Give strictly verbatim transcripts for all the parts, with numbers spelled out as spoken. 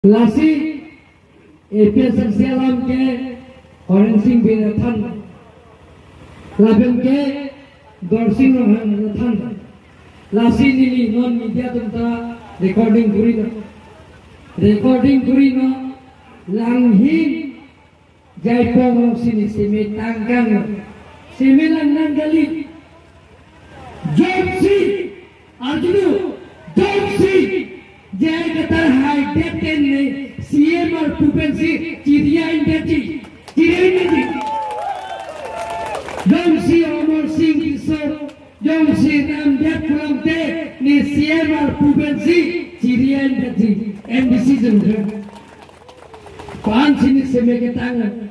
Lasi A P H L C alam ke Horen Sing Bey athan, lapen ke Dorsing Ronghang athan. Lasi neli non media atum ta recording kuri na, recording kuri na, Langhin Jaipong alongsi ne seme tangkang, seme lang nang kali. Jongsi, arjulo, jongsi J I Kathar haidet te ne C M arpu pensi chiri-en detji, chiri-en detji. Jongsi Amarsing Tisso, jongsi ramdet pulote ne C M arpu pensi chiri-en detji, M D C jong. Ko-ansi ne seme ketang.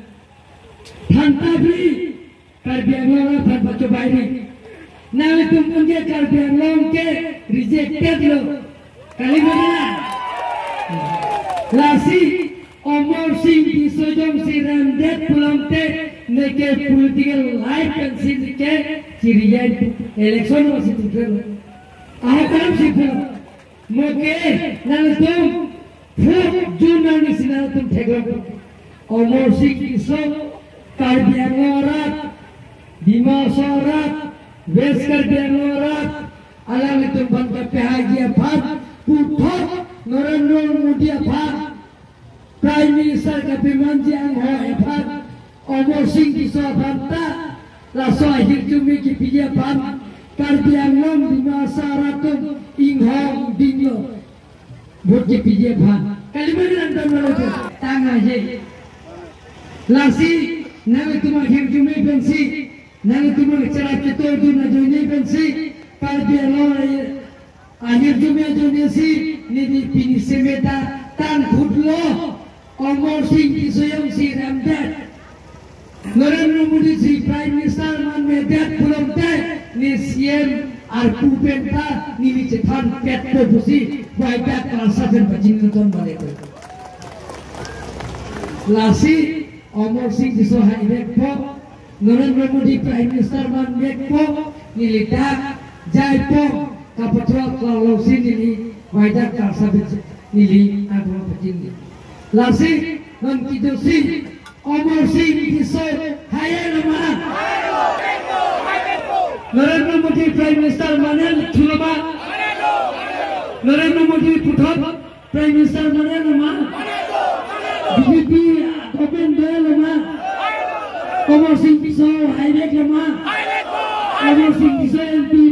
Thantha ri, Karbi Anglong aphan pachobai ri. Nanglitum pun ke Karbi Anglong ke rejected lo. Kali ma? Lasi Amarsing Tisso jongsi ramdet pulote neke political life pensi neke chiri-en election lo si tutur. Aha kalam si pulo. Mo ke nanglitum fourth June arnisi nanglitum theklong. Amarsing Tisso Karbi Anglong arat, Dima Hasao arat, West Karbi Anglong arat, alanglitum aphan kapehaiji aphan, puthot Narendra Modi aphan, Prime Minister kapemanji anghoi aphan, Amarsing Tisso aphan ta, laso ahirjume kepiji aphan, Karbi Anglong Dima Hasao arat atum inghong dinglo. Vote kepiji aphan. Kali ma nang dam lo tu. Tang aje. Lasi nanglitum ahirjume pensi, nanglitum cherap chetor dun ajoine pensi, Karbi Anglong ahirjume ajoinesi neli pini seme ta tangthut lo. Amarsing Tisso jongsi ramdet, Narendra Modi si Prime Minister manmedet pulote ne C M arpu pen ta neli chethanpetpo pusi Vaidak Klarsa pen pachini ton bale ko. Lasi Amarsing Tisso haivekpo, Narendra Modi Prime Minister manvekpo, neli dak Jaipong kapathor alongsi neli Vaidak Klarsa pen neli adon pachini. Lasi non kejutsi Amarsing Tisso hai lo ma? Narendra Modi Prime Minister mane thu lo ma? Narendra Modi puthot Prime Minister mane lo ma? B J P government do lo ma? Amarsing Tisso haivek lo ma? Amarsing Tisso M P